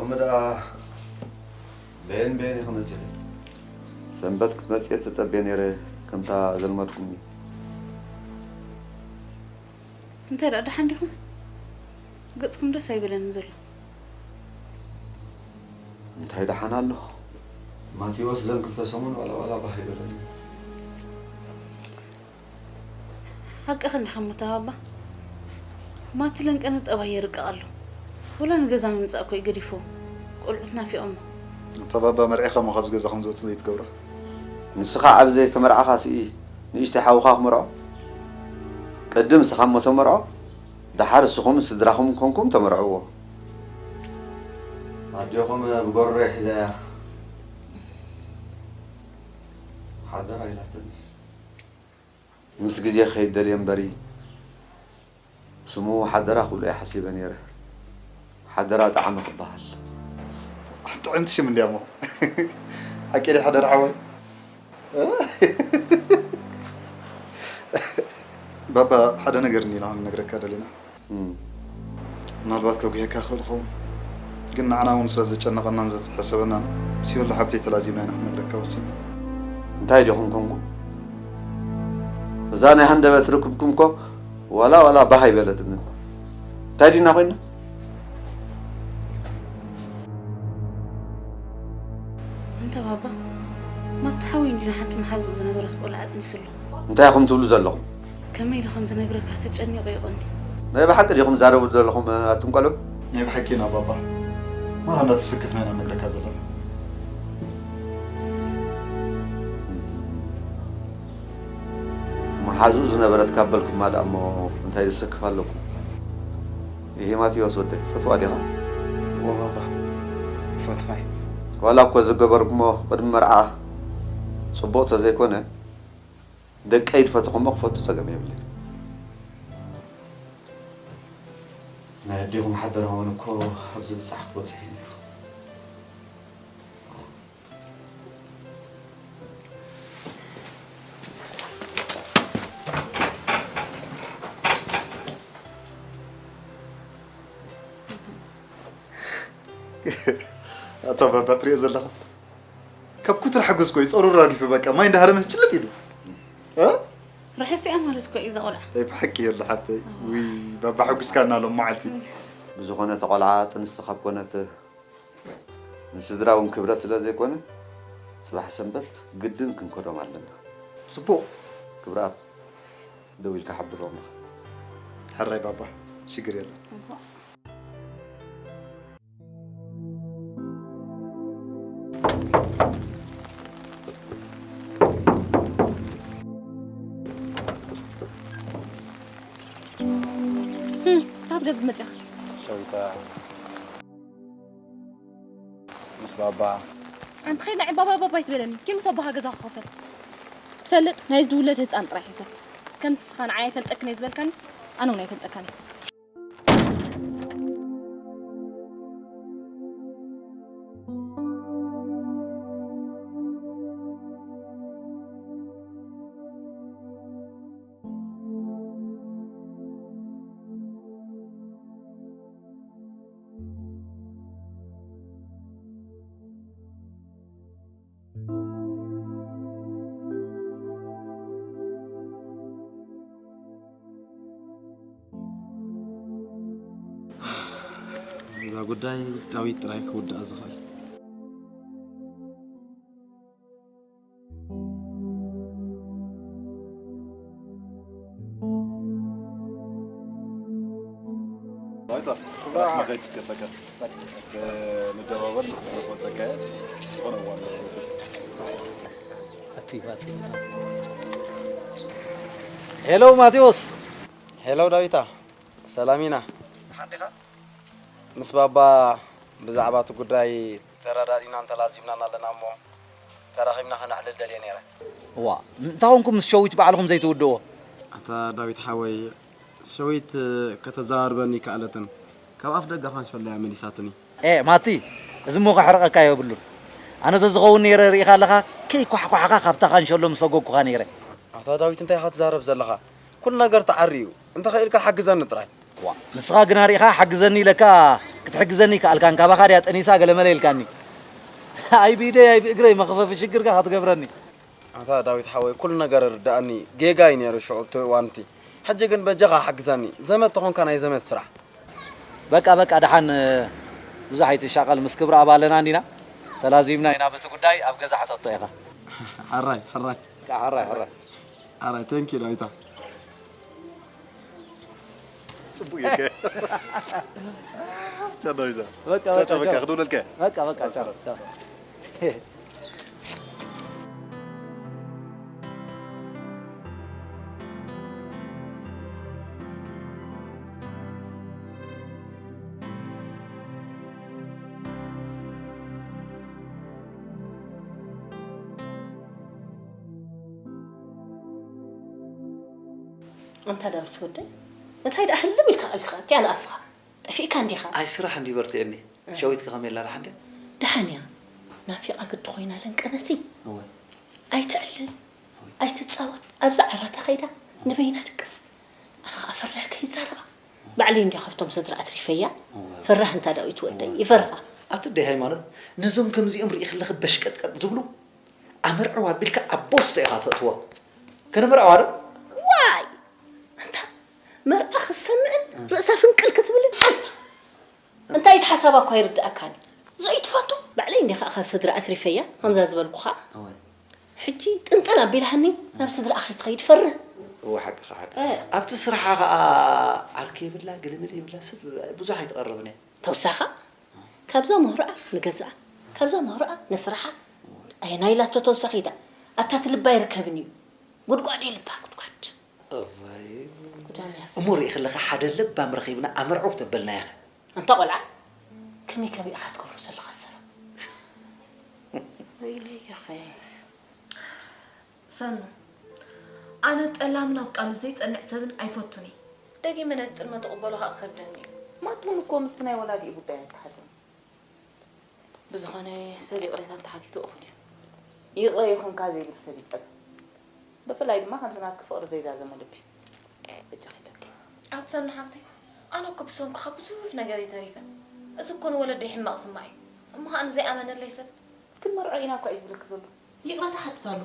እሞ ደኣ በየን በየን ኢኺ መጺኺ? ሰንበት ክትመጺ እየ ተጸብየ ነይረ፣ ከምታ ዘልመድኩምኒ። እንታይ ደኣ ደሓን ዲኹም? ገጽኩም ደስ ኣይበለኒ ዘሎ። እንታይ ደሓን ኣሎ? ማቴዎስ ዘን ክልተ ሰሙን ዋላ ዋላ ባህ ኣይበለኒ። ሓቅኺ እንዲኻ እሞ ተባባ። ማቲ ለንቀነ ጠባይ የርቅቕ ኣሎ። ወላ ንገዛ ምምጻእ እኮ እዩ ገዲፍዎ። ቆልዑት ናፊቖሞ። ተባባ መርዒኻ እሞ ካብዚ ገዛ ከም ዝወጽእ ዘይትገብሮ። ንስኻ ኣብ ዘይተመርዓኻ ስኢ ንእሽተይ ሓውኻ ክመርዖ? ቅድም ንስኻ እሞ ተመርዖ፣ ደሓር ንስኹም ስድራኹም ኮንኩም ተመርዕዎ። ኣዴኹም ብጎረሮ ሒዛያ ሓደራ ኢላትኒ። ምስ ግዜ ክኸይድ ደልየ እምበሪ፣ ስሙ ሓደራ ክብሎ እየ ሓሲበ ነይረ። ሓደራ ጣዕሚ ክበሃል። ጥዕምቲ ሽም እንድያ እሞ። ሓቂ ድዩ ሓደራ ሓወይ? ባባ፣ ሓደ ነገር እኒና ክንነግረካ ደሊና። እም። ምናልባት ከጉህየካ ክእል ኸውን፣ ግን ንዓና እውን ስለ ዘጨነቐናን ዘተሓሰበናን፣ ምስ ዮላ ሓብተይ ተላዚብና ኢና ክንነግረካ ወሲና። እንታይ ዲኹም ኮንኩም? እዛ ናይ ሃንደበት ርክብኩም እኮ ዋላ ዋላ ባህ ኣይበለትንን። እንታይ ዲና ኮይና? እንተ ባባ፣ ማቲ ሓወይ እንዲና ሓንቲ መሓዝኡ ዝነበረት ቆልዓ ኣጥኒሱ ኣሎ። እንታይ ኢኹም ትብሉ ዘለኹም? ከመይ ኢለ ከም ዝነግረካ ተጨኒቑ እዩ ቀንዲ። ናይ ብሓቂ ዲኹም ትዛረቡ ዘለኹም ኣቱም ቆልዑ? ናይ ብሓቂ ኢና ባባ። ማራ እንዳተሰከፍና ኢና ንነግረካ ዘለና። መሓዝኡ ዝነበረት ካብ በልኩማ ደኣ እሞ እንታይ ዘሰክፍ ኣለኩም? ይሄ ማቴዎስ ወደይ ትፈትዋ ዲኻ? እወ ባባ፣ ይፈትዋ እየ። ዋላ እኮ ዝገበርኩሞ ቅድሚ መርዓ ጽቡቕ ተዘይኮነ፣ ደቀይ ትፈትኹሞ ክፈቱ ጸገም የብለይ። ናይ ኣዴኹም ሓደራ እውን እኮ ኣብዚ ብጻሕ ክትበጽሕ እዩ ነይሩ። ኣታ ባባ ትሪኦ ዘለኻ ካብ ኩትሪ ሓጎስ እኮ እዩ ጸሩሩ ኣርጊፉ በቃ ማይ እንዳሃረመ ጭልጥ ኢሉ። እ? ርሕስቲኣ ማለት እኮ እዩ እዛ ቆልዓ። ኣይ ብሓቂ የለ ሓብተይ። ውይ ባባ ሓጉስካና ሎም መዓልቲ። ብዝኾነ እታ ቆልዓ ጥንስቲ ካብ ኮነት ንስድራ እውን ክብረት ስለ ዘይኮነ፣ ጽባሕ ሰንበት ግድን ክንከዶም ኣለና። ጽቡቕ። ክብረኣብ፣ ደው ኢልካ ሓብሮም ኢኻ። ሕራይ ባባ፣ ሽግር የለን። ህም፣ እንታይ ክትገብር መጺኻ? ሸዊታ። ምስ ባባ። ኣንቲ ኸይድ ንዓይ ባባ ባባ ኣይትበለኒ። ኪድ ምስ ኣቦኻ ገዛ ክኸፈት። ትፈልጥ፣ ናይ ዝውለድ ህጻን ጥራይ ሒዘካ። ከምቲ ንስኻ ንዓይ ኣይፈልጠክን እየ ዝበልካኒ፣ ኣነ እውን ኣይፈልጠካን እየ። እዛ ጉዳይ ዳዊት ጥራይ ክውድኣ ዝኽእል። ዳዊት፣ ራስ መኸድ ይከተከት። ንደባበል ንቆጸቀ ዝኾነ እዋን። ሄሎ ማቴዎስ። ሄሎ ዳዊታ፣ ሰላም ኢና። ደሓን ዲኻ? ምስ ባባ ብዛዕባ እቲ ጉዳይ ተረዳዲእናን ተላዚብናን ኣለና እሞ ተራኺብና ከነዕልል ደልየ ነይረ። እዋ፣ እንታይ ኮንኩም ምስ ሸዊት ባዕልኹም ዘይትውድእዎ? ኣታ ዳዊት ሓወይ፣ ሸዊት ከተዘራርበኒ ኣይከኣለትን። ካብ ኣፍ ደገ ካንሸሎ እያ መሊሳትኒ። ኤ፣ ማቲ፣ እዚ እሞ ከሕርቐካ የብሉን። ኣነ ተዝኸውን ነይረ ርኢኻ ኣለኻ፣ ከይኳሕኳሕኻ ካብታ ካንሸሎ ምሰጎግኩኻ ነይረ። ኣታ ዳዊት፣ እንታይ ኢኻ ትዛረብ ዘለኻ? ኩሉ ነገር ተዓርዩ እዩ። እንተኸኢልካ ሓግዘኒ ጥራይ። ዋ፣ ንስኻ ግና ርኢኻ ሓግዘኒ ኢለካ ክትሕግዘኒ ከኣልካን ካባኻ ድያ ጠኒሳ ገለመለ ኢልካኒ። ኣይ ብኢደይ ኣይ ብእግረይ መኽፈፊ ሽግርካ ክትገብረኒ። ኣታ ዳዊት ሓወይ፣ ኩሉ ነገር ርድኣኒ፣ ጌጋ እዩ ነይሩ ሽዑ እቲ እዋን እቲ። ሕጂ ግን በጃኻ ሓግዛኒ፣ ዘመድ ተኾንካ ናይ ዘመድ ስራሕ። በቃ በቃ፣ ደሓን ብዙሕ ኣይትሻቐል፣ ምስ ክብረ ኣብ ኣለና እንዲና፣ ተላዚብና ኢና በቲ ጉዳይ፣ ኣብ ገዛ ሕተቶ ኢኻ። ሕራይ ሕራይ። በቃ ሕራይ ሕራይ። ሕራይ፣ ቴንክ ዩ ዳዊታ። ጽቡቅ እዩ። ቻው ዳዊታ። በቃ ቻው በቃ ቻው በቃ ቻው። ክደውለልካ። በቃ በቃ ቻው ቻው። ኣንታ ዳዊት ወደይ፣ እንታይ ደኣ ህልም ኢልካ ቀልካ ኣትያ ንኣፍኻ? ጠፊእካ እንዲኻ? ኣይ ስራሕ እንዲ በርቲዕኒ። እ። ሸዊትኪ ከመይ ኣላ ደሓን ድያ? ደሓን እያ። ናፊቓ ግዲ ኮይና ለንቀነሲ። እወ። ኣይተዕልል፣ እወ። ኣይትጻወት። ኣብዛ ዓራታ ከይዳ ንበይና ድቅስ። ኣነ ኸኣ ፈርሕ ከይዛረባ። ባዕለይ እንድያ ካብቶም ስድራ ኣትሪፈያ። እወ። ፈራህ እንታ ዳዊት ወደይ፣ እወ። ይፈርሃ። ኣቲ ኣደይ ሃይማኖት፣ ነዞም ከምዚኦም ርኢኺ ኣለኺ በሽቀጥቀጥ ዝብሉ፣ ኣመርዕዋ ኣቢልካ ኣብ ቦስቶ ኢኻ ተእትዎ። ከነመርዕዋ ዶ? ዋይ! ኣንታ መርዓ ክትሰምዕን እ። ርእሳ ፍንቅል ክትብልን ሓንቲ። እንታይ እቲ ሓሳባ እኳ ኣይርድኣካን እዩ። ዘይትፈቱ። ባዕለይ እንዲኻ ካብ ስድራ ኣትሪፈያ፣ ከምዛ ዝበልኩኻ። እወ። ሕጂ ጥንጥን ኣቢላሃኒ ናብ ስድራ ከይትኸይድ ፈርህ። እወ፣ ሓቅኻ፣ ሓቅኻ። እ። ኣብቲ ስራሓ ኸኣ ዓርኪ የብላ፣ ገለመለ የብላ፣ ሰብ ብዙሕ ኣይትቐርብን እያ። ተወሳኻ፣ ካብዛ ምህሮኣ ንገዝኣ፣ ካብዛ ምህሮኣ ንስራሓ፣ ኣየናይ ላቶ ተወሳኺ ኢዳ? ኣታ እቲ ልባ ኣይርከብን እዩ። ጉድጓድ እዩ ልባ፣ ጉድጓድ። እዋይ። ጉዳም እያ። እሞ ርኢ ከለኻ ሓደ ለባም ረኺብና ኣመርዕው ተበልናያ ኸ? ኣንታ ቆልዓ፣ ከመይ ከመይ ኢኻ ትገብሮ ዘለኻ ሰራው? ወይለይ ያኸ። ሰኑ፣ ኣነ ጠላም ናብ ቃሉ ዘይጸንዕ ሰብን ኣይፈቱን እየ። ደጊመ ነዚ ጥልመት ክቕበሎ ከኣ ክኸብደኒ እዩ። ማቱን እኮ ምስቲ ናይ ወላዲኡ ጉዳይ ኣይተሓዘን። ብዝኾነ ሰብ ይቕሬታ እንተሓቲቱ እኹል እዩ። ይቕረ ይኹንካ ዘይብል ሰብ ይጸልእ። ብፍላይ ድማ ከምዚ ናትኪ ፍቕሪ ዘይዛዘሞ ልቢ። በጃኺ ደቂ። ኣቲ ሰኑ ሓፍተይ፣ ኣነ እኮ ብሰንኩኻ ብዙሕ ነገር እየ ተሪፈ። እዚ እኮ ንወለደይ ሕማቕ ስማዕ እዩ። እሞ ኸኣ ንዘይኣመነለይ ሰብ። ክንመርዖ ኢና እኳ እዩ ዝብለኪ ዘሎ። ይቕረታ ሓትት ኣሎ።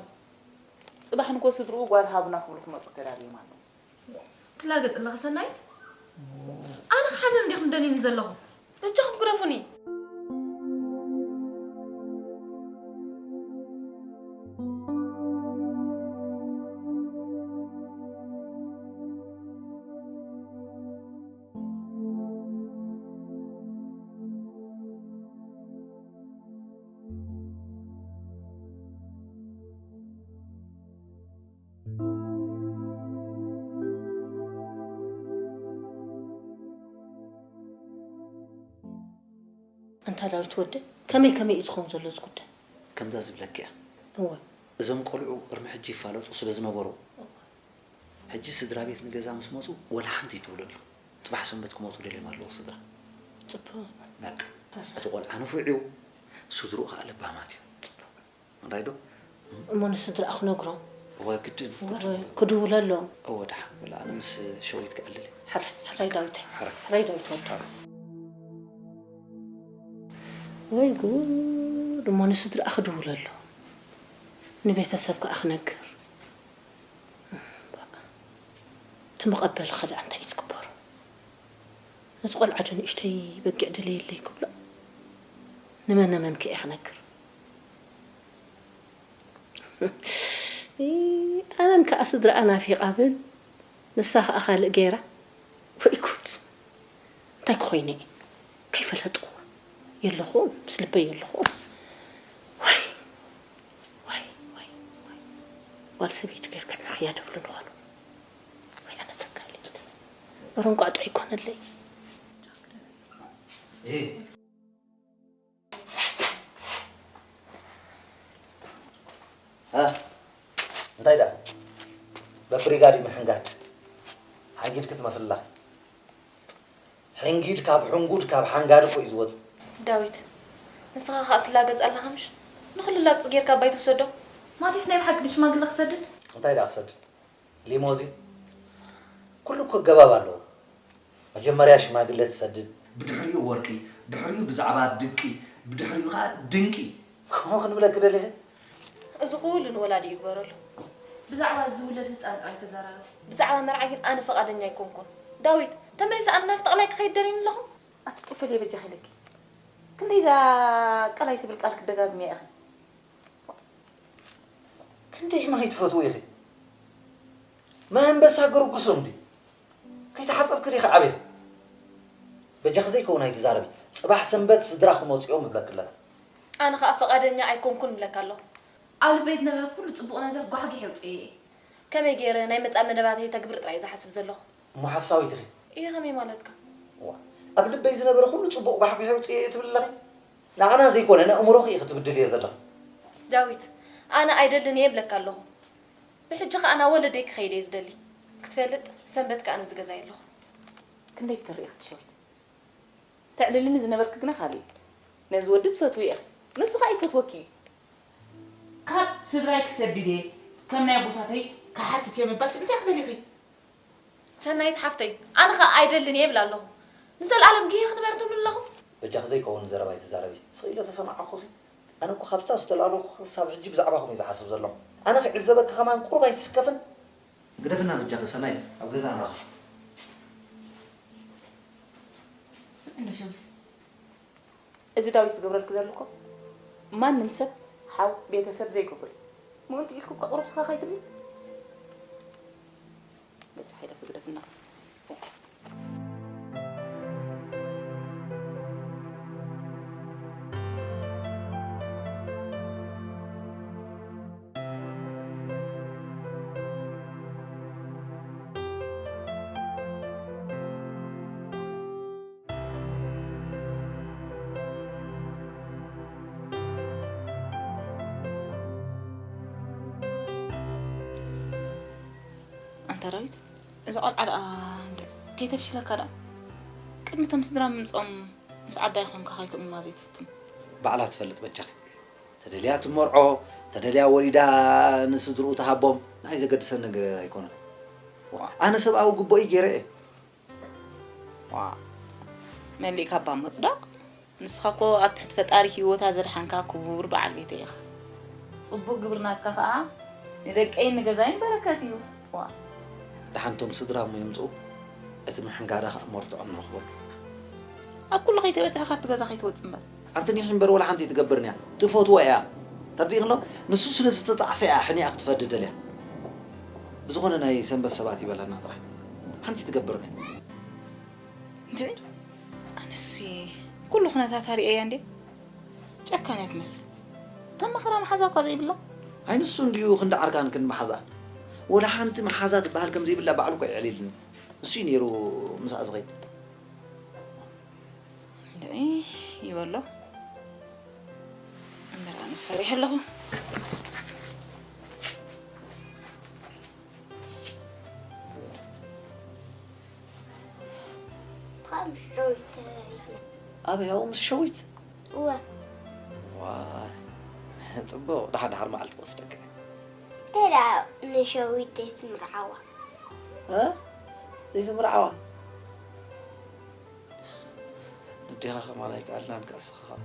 ጽባሕ ንግሆ ስድርኡ ጓል ሃቡና ክብሉ ክመጹ ተዳልዮም ኣለዉ። ትላገጽ ኣለኺ ሰናይት? ኣነ ክሓምም ዲኹም ደልዩኒ ዘለኹም? በጃኹም ግደፉኒ። ኣንታ ዳዊት ወደይ፣ ከመይ ከመይ እዩ ዝኸውን ዘሎ እዚ ጉዳይ? ከምዛ ዝብለኪ እያ። እወ። እዞም ቆልዑ ቅድሚ ሕጂ ይፋለጡ ስለ ዝነበሩ፣ እወ። ሕጂ ስድራ ቤት ንገዛ ምስ መጹ፣ ወላ ሓንቲ ይትብሉ ኣለኹ። ጽባሕ ሰንበት ክመጹ ደልዮም ኣለዉ ስድራ። ጽቡቕ። በቃ፣ ኣረ። እቲ ቆልዓ ንፉዕ እዩ፣ ስድርኡ ከኣ ለባማት እዩ። ጽቡቕ። ምራይ ዶ? እሞ ንስድራኣ ክነግሮም? እወ፣ ግድን፣ እወ፣ ግድን። ክድውለሎም። እወ፣ ደሓን በል፣ ኣነ ምስ ሸዊት ክዕልል እየ። ሕራይ፣ ሕራይ ዳዊተይ። ሕራይ። ሕራይ ዳዊት ወደይ። ሕራይ። ወይ ጉድ፣ እሞ ንስድራኣ ክድውለሎም። ንቤተሰብ ከኣ ክነግር። እምባ። እቲ መቐበሊ ኸ ደኣ እንታይ እዩ ዝግበሮ? ነቲ ቆልዓ ዶ ንእሽተይ በጊዕ ደለየለይ ክብሎ? ንመን ነመን ከ እየ ክነግር? ኣነን ከኣ ስድራኣ ናፊቓ ብል፣ ንሳ ከኣ ካልእ ገይራ። ወይ ጉድ! እንታይ ክኾይነ እየ? ከይፈለጥኩዋ። የለኹን፣ ምስ ልበይ የለኹን። ዋይ! ዋይ! ዋይ! ዋይ! ጓል ሰበይቲ ጌርካ ዕኽያ ደብሉ ንኾኑ። ወይ ኣነ ተጋሊት። እረ እንቋዕ ጥዑይ ይኮነለይ። እ፣ እንታይ ደኣ? በብሪጋዲ ምሕንጋድ። ሓንጊድኪ ትመስሊ ኣለኺ። ሕንጊድ ካብ ሕንጉድ ካብ ሓንጋዲ እኮ እዩ ዝወጽእ። ዳዊት፣ ንስኻ ከኣ ትላገጽ ኣለኻ ምሽ? ንኹሉ ላግጺ ጌርካ ኣባይ ትውሰዶ? ማቲስ ናይ ብሓቂ ድዩ ሽማግለ ክሰድድ? እንታይ ደኣ ክሰድድ? ሊሞዚን? ኩሉ እኮ ኣገባብ ኣለዎ። መጀመርያ ሽማግለ ትሰድድ፣ ብድሕሪኡ ወርቂ፣ ድሕሪኡ ብዛዕባ ድቂ፣ ብድሕሪኡ ኸኣ ድንቂ። ከምኡ ክንብለኪ ደሊኺ? እዚ ኩሉ ንወላዲ ይግበረሉ። ብዛዕባ እዚ ዝውለድ ህጻን ጥራይ ተዘራረብ። ብዛዕባ መርዓ ግን ኣነ ፈቓደኛ ኣይኮንኩን። ዳዊት፣ ተመሊሰ ኣነ ናብ ጠቕላይ ክኸይድ ደልዩኒ ኣለኹ። ኣቲ ጡፍል የበጃኺ ኢለኪ። ክንደይ እዛ ቀላይ ትብል ቃል ክትደጋግምያ ኢኺ? ክንደይ ማይ ትፈትዊ ኢኺ? ማይ ኣንበሳ ግርጉሶም ድዩ? ከይተሓጸብኪ ዲኺ ዓብየ? በጃኺ ዘይከውን ኣይትዛረቢ። ጽባሕ ሰንበት ስድራኺ መጺኦም እብለኪ ኣለና። ኣነ ኸኣ ፈቓደኛ ኣይኮንኩን እብለካ ኣለኹ። ኣብ ልበይ ዝነበረ ኩሉ ጽቡቕ ነገር ጓሕጊሕ የውጽኤ እየ። ከመይ ገይረ ናይ መጻኢ መደባተይ ተግብር ጥራይ እየ ዝሓስብ ዘለኹ። እሞ ሓሳዊት ኢኺ? እየ፣ ከመይ ማለትካ? ዋ፣ ኣብ ልበይ ዝነበረ ኩሉ ጽቡቕ ጓሕጒሕ የውጽኤ እየ ትብሊ ኣለኺ? ንዓና ዘይኮነ ነእምሮኺ ኢኺ ትብድልዮ ዘለኺ። ዳዊት፣ ኣነ ኣይደልን እየ እብለካ ኣለኹ። ብሕጂ ኸኣ ናብ ወለደይ ክኸይድ እየ ዝደሊ። ክትፈልጥ፣ ሰንበት ከኣ ኣብዚ ገዛ የለኹ። ክንደይ ትተርኢ ክትሸዊት? ተዕልልኒ ዝነበርኪ ግና ካልእ እዩ። ነዚ ወዲ ትፈትዊ ኢኺ፣ ንሱ ኸኣ ይፈትወኪ እዩ። ካብ ስድራይ ክሰድድ እየ፣ ከም ናይ ኣቦታተይ ክሓትት እየ ምባል እንታይ ክደሊኺ? ሰናይት ሓፍተይ፣ ኣነ ኸኣ ኣይደልን እየ እብል ኣለኹ። ንዘለኣለም ግሂ ክንበር ትብሉ ኣለኹም? በጃኺ ዘይከውን ዘረባ ኣይትዛረቢ። ስቕ ኢለ ተሰማዓኹሲ፣ ኣነ እኮ ካብታ ዝተላለኹ ክሳብ ሕጂ ብዛዕባኹም እየ ዝሓስብ ዘለኹ። ኣነ ክዕዘበኪ ከማን ቁሩብ ኣይትስከፍን? ግደፍና በጃኺ ሰናይት፣ ኣብ ገዛ ንራኸብ። ስምዒ እንዶ ሸዊት። እዚ ዳዊት ዝገብረልኪ ዘሎ እኮ ማንም ሰብ ሓው ቤተሰብ ዘይገብሮ እዩ። ምእንቲ ኢልኪ እኮ ቁሩብ ስኻ ካይትብሊ። በጃ ሓይለኪ ግደፍና። ኣንታ ዳዊት፣ እዛ ቆልዓ ደኣ እንድዒ ከይተፍሽለካ ደኣ። ቅድሚ እቶም ስድራ ምምጽኦም ምስ ዓባይ ኮንካ ከይትእምማ ዘይትፍትን። ባዕላ ትፈልጥ በጃኺ። ተደልያ ትመርዖ፣ ተደልያ ወሊዳ ንስድርኡ ትሃቦም። ንዓይ ዘገድሰኒ ነገር ኣይኮነን። ዋ፣ ኣነ ሰብኣዊ ግቡእይ ገይረ እየ። ዋ፣ መሊእካ እባ ምጽዳቕ። ንስኻ እኮ ኣብ ትሕቲ ፈጣሪ ህይወታ ዘድሓንካ ክቡር በዓል ቤተይ ኢኻ። ጽቡቕ ግብሪ ናትካ ኸኣ ንደቀይን ንገዛይን በረከት እዩ። ዋ። ደሓን እቶም ስድራ እሞ ይምጽኡ፣ እቲ ምሕንጋዳ ኸኣ መርትዖ ንረኽበሉ። ኣብ ኩሉ ከይተበጽሐ ካብቲ ገዛ ከይትወጽእ እምበር። ኣንቲ ኒኺ እምበር ወላ ሓንቲ ኣይትገብርን እያ። ትፈትዎ እያ። ተርዲእክሎ? ንሱ ስለ ዝተጣዕሰ እያ ሕኒኣ ክትፈዲ ደልያ። ብዝኾነ ናይ ሰንበት ሰባት ይበላና ጥራይ። ሓንቲ ኣይትገብርን እያ። እንድዒ፣ ኣነሲ ኩሉ ኩነታታ ሪኤያ እንዴ? ጨካን እያ ትመስል። እታ መኸራ መሓዛ እኳ ዘይብላ። ኣይ ንሱ እንድዩ ክንዲ ዓርካን ክንዲ መሓዛ። ወላ ሓንቲ መሓዛ ትበሃል ከም ዘይብላ ባዕሉ እኮ የዕሊልኒ። ንሱ እዩ ነይሩ ምስኣ ዝኸይድ። እንድዒ ይበሎ። እምበር ኣነስ ፈሪሐ ኣለኹ። ብኸምዚ ሸዊት ተሪፍና። ኣበይ ኣብኡ ምስ ሸዊት? እወ። ዋይ፣ ጽቡቕ፣ ደሓን ደሓን መዓልቲ ክወስደካ እየ። እንታይ ደኣ ንሸዊት ዘይትምርዓዋ? እ? ዘይትምርዓዋ? ንዴኻ ከማን ኣይከኣልናን ከኣ ንስኻ ኸኣ።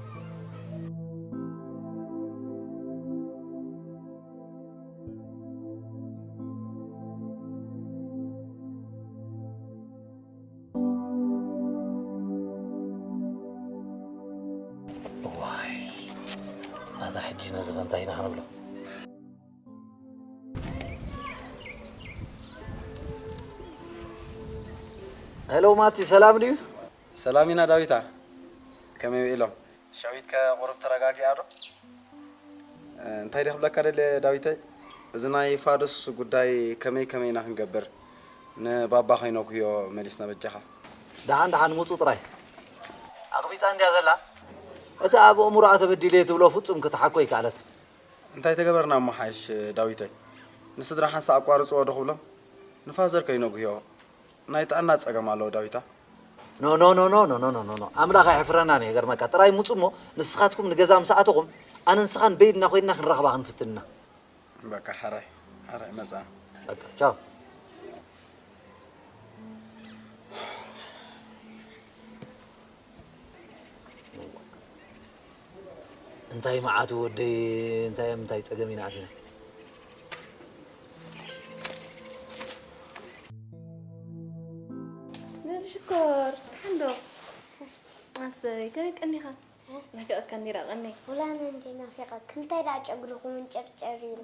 እዋይ፣ ኣታ ሕጂ ነዚ ኸ እንታይ ኢና ክንብሎ? ሄሎ ማቲ፣ ሰላም ድዩ? ሰላም ኢና ዳዊታ። ከመይ ውዒሎም? ሸዊትከ ቁሩብ ተረጋጊኣ ዶ? እ፣ እንታይ ድየ ክብለካ ደልየ ዳዊተይ? እዚ ናይ ፋዱስ ጉዳይ ከመይ ከመይ ኢና ክንገብር? ንባባ ከይነግህዮ መሊስና በጃኻ። ደሓን ደሓን ምጹ ጥራይ። ኣቕቢጻ እንድያ ዘላ። እቲ ኣብ ኣእምሮኣ ተበዲለ እየ ትብሎ ፍጹም ክትሓኮ ኣይከኣለትን። እንታይ ተገበርና እሞ ሓይሽ ዳዊተይ? ንስድራ ሓንሳእ ኣቋርጽዎ ዶ ክብሎም? ንፋዘር ከይነግህዮ። ናይ ጥዕና ጸገም ኣለዎ ዳዊታ። ኖ ኖ ኖ ኖ ኖ ኖ ኖ ኖ ኖ ኣምላኽ ኣይሕፍረናን እዩ። ገርመካ ጥራይ ምጹ እሞ ንስኻትኩም ንገዛ ምስ ኣተኹም ኣነ ንስኻን በይድና ኮይንና ክንራኽባ ክንፍትን ኢና። በቃ ሓራይ ሓራይ መጻና። በቃ ቻው። እንታይ መዓቱ ወደይ፣ እንታይ፣ እንታይ ጸገም ኢና ኣቲና? ነብሽኮር፣ ደሓን ዶ? ኣሰይ፣ ከመይ ቀኒኻ? ናፊቐካ እንዲራ ቀነይ። ውላነ እንዴ ናፊቐክ? እንታይ ደኣ ጨጉርኹም እንጨርጨር ኢሉ።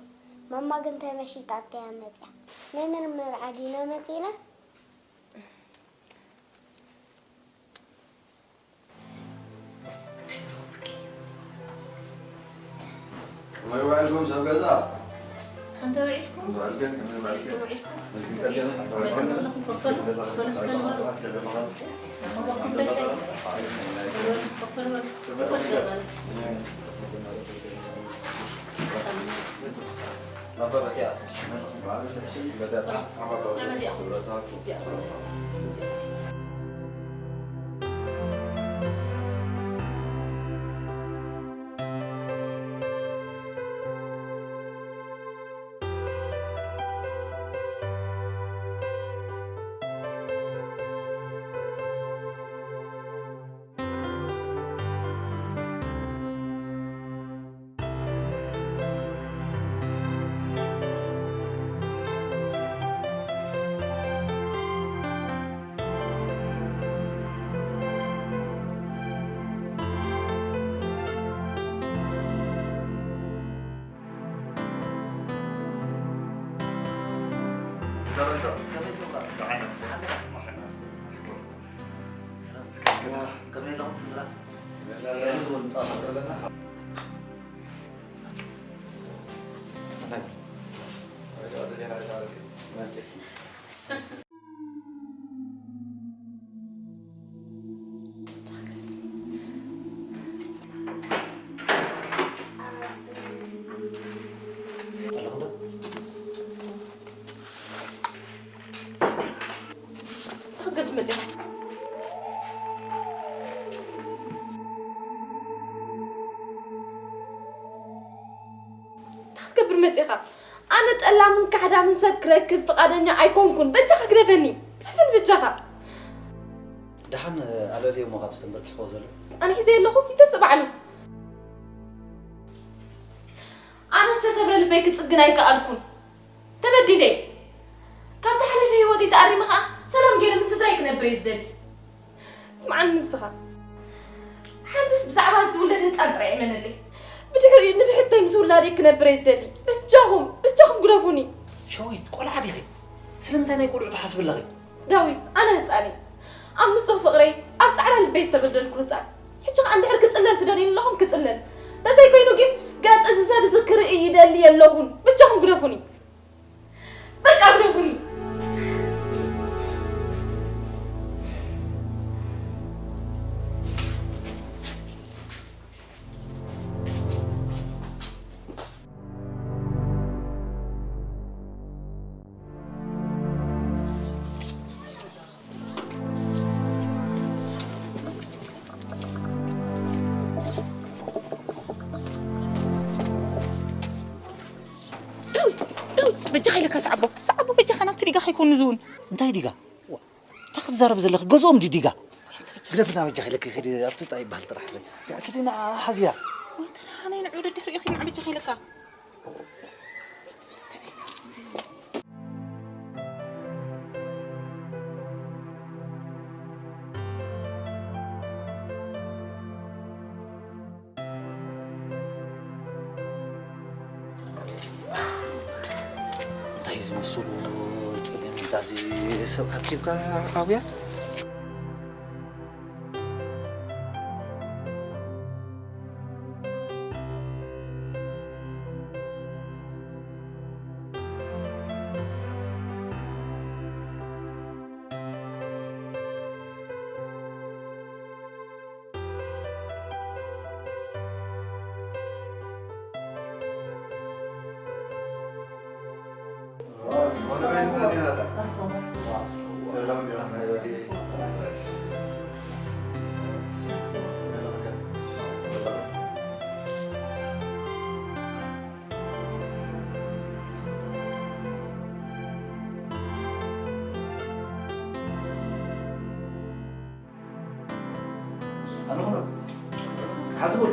ማማ ግን እንታይ መሺጣ እያ መጽያ? ናይ መን መርዓ ዲና መጺና? ከመይ ውዒልኩም ሰብ ገዛ? ሓንቲ ውዒልኩም? ውዒልክን፣ ከመይ ውዒልክን? ውዒልኩም? ውዒልክን ቀደም? ውዒልኩም ኣለኹም፣ ኮፍ በሉ። ሶሎስ ከልበሉ። ሞጎኩም ደልታይ። ኮፍ በሉ። ኮፍ በሉ። ከመይ ኣለኹም ስድራ? እንታይ ክትገብር መፂኻ? እንታይ ክትገብር መፂኻ? ኣነ ጠላምን ካሕዳምን ሰብ ክረክብ ፍቓደኛ ኣይኮንኩን። በጃኻ ግደፈኒ። ግደፈኒ በጃኻ። ደሓን ኣለልዮ እሞ ካብዚ ተንበርኪኽዎ ዘሎ። ኣነ ሒዘ ኣለኹ፣ ይተስእ ባዕሉ። ኣነ ዝተሰብረ ልበይ ክጽግን ኣይከኣልኩን። ተበዲለ። ካብ ዝሓለፈ ህይወተይ ተኣሪመ ኸኣ ሰላም ገይረ ምስ ስድራይ ክነብር እየ ዝደሊ። ስምዓኒ ንስኻ። ሓንትስ ብዛዕባ ዝውለድ ህጻን ጥራይ እመነለይ። ብድሕሪኡ ንብሕተይ ምስ ውላደይ ክነብር እየ ዝደሊ። በጃኹም፣ በጃኹም ግደፉኒ። ሸዊት፣ ቆልዓ ዲኺ? ስለምንታይ ናይ ቆልዑ ትሓስቢ ኣለኺ? ዳዊት፣ ኣነ ህጻን እየ። ኣብ ንጹህ ፍቕረይ፣ ኣብ ጻዕዳ ልበይ ዝተበደልኩ ህጻን። ሕጂ ኸኣ እንድሕር ክጽለል ትደልዩ ኣለኹም ክጽለል። እንተዘይኮይኑ ግን ገጽ እዚ ሰብ እዚ ክርኢ ይደሊ የለኹን። በጃኹም ግደፉኒ። በቃ ግደፉኒ። ዳዊት፣ ዳዊት፣ በጃኻ ኢለካ ሰዓቦ፣ ሰዓቦ በጃኻ ናብቲ ዲጋ ከይኮን ንዝውን። እንታይ ዲጋ? ዋ፣ እንታይ ክትዛረብ ዘለኺ? ገዝኦም ድዩ ዲጋ? ግደፍና በጃኻ ኢለኪ፣ ኪዲ ኣብቲ ጣይ ይበሃል ጥራሕ በል። ያ፣ ኪዲ ንዓ ሓዝያ። ወንተ ደሓነይ ንዑ ደድሕሪኡ ኪድ ንዓ በጃኻ ኢለካ። እንታይ ዝመስሉ ጸገም እንታዚ ሰብ ኣኪብካ ዓውያ? ኣለኹ ዶ? ሓዝቡል።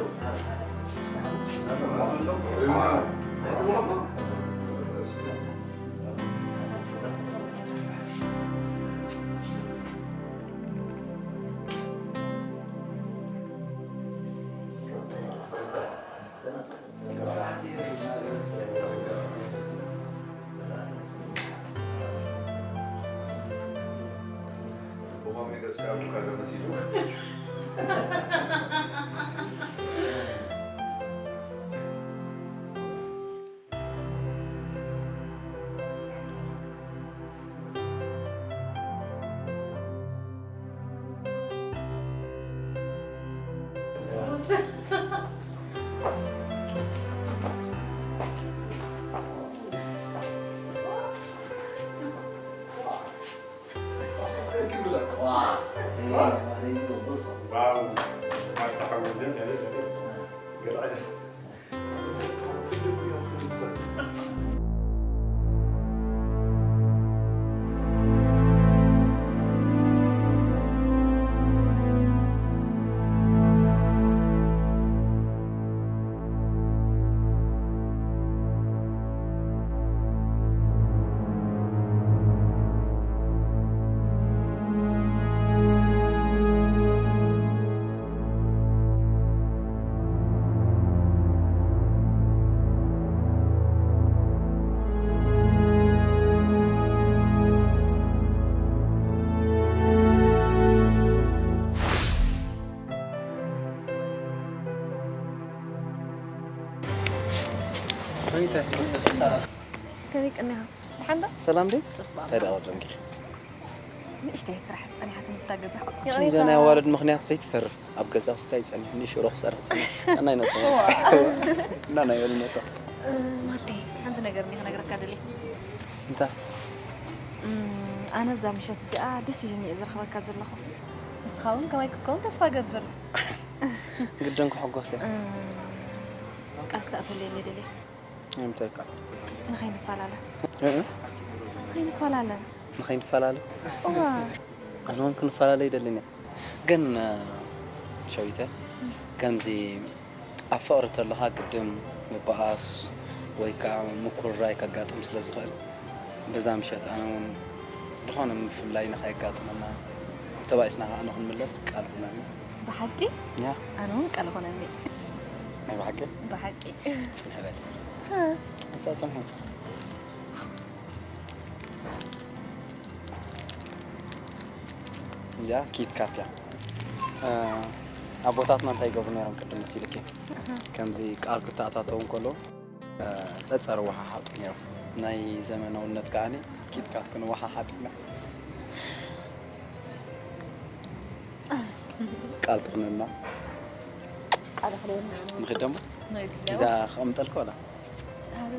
Wow. Wow. Mata hawil, ya, ya, ya. Gel, hadi. ከመይ ቀኒኻ? ደሓን ዶ? ሰላም ድዩ? ጽቡቕ። እንታይ ደኣ ቀደምኪ? ንእሽተይ ስራሕ ጸኒሓትኒ እታ ገዛ። እቺ ይቕሬታ። እዛ ናይ ኣዋልድ ምኽንያት ዘይትተርፍ። ኣብ ገዛ ክስታይ ጸኒሑ፣ ንሽሮ ክሰርሕ ጸኒሑ። ኣናይ ነጥብ። እዋ። እና ናይ በሉ ነጥብ። እ፣ ማለተይ፣ ሓንቲ ነገር እኔ ክነግረካ ደልየ። እንታይ? እም፣ ኣነ እዛ ምሸት እዚኣ ደስ ኢሉኒ እየ ዝረኽበካ ዘለኹ። ንስኻ እውን ከማይ ክትከውን ተስፋ እገብር። ግድን ክሕጎስ እየ። እም፣ ቃል ክትኣትወለይ እየ ደልየ። ንምንታይ ቃል? ንኸይንፈላለ። እ፣ እ። ንኸይንፈላለ። ንኸይንፈላለ? እዋ። ኣነ እውን ክንፈላለ ይደልን እየ። ግን፣ እ፣ ሸዊተ፣ ከምዚ ኣብ ፍቕሪ ተለኻ ግድን ምብኣስ ወይ ከዓ ምኩርራይ ከጋጥም ስለ ዝኽእል፣ በዛ ምሸት ኣነ እውን ዝኾነ ምፍልላይ ንኸየጋጥመና፣ ተባኢስና ከዓ ንኽንምለስ ቃል ኩነኒ። ብሓቂ? ያ። ኣነ እውን ቃል ኩነኒ። ናይ ብሓቂ? ብሓቂ። ጽንሕ በል። ሃ። እዛ ጽንሒ። እዚኣ ኪት ካት እያ። እ፣ ኣቦታትና እንታይ ይገብሩ ነይሮም ቅድም መሲልኪ? ኣሃ። ከምዚ ቃል ክተኣታተው እንከለዉ፣ እ፣ ጸጸር ወሓሓጡ ነይሮም። ናይ ዘመናውነት ከኣኒ ኪት ካት ክንወሓሓጥ ኢና። ቃል ትኹነና። ቃል ትኹነና። ንኺድ ደሞ? ናይ ድላው። እዛ ክቐምጠልካ ወላ? ኣረ።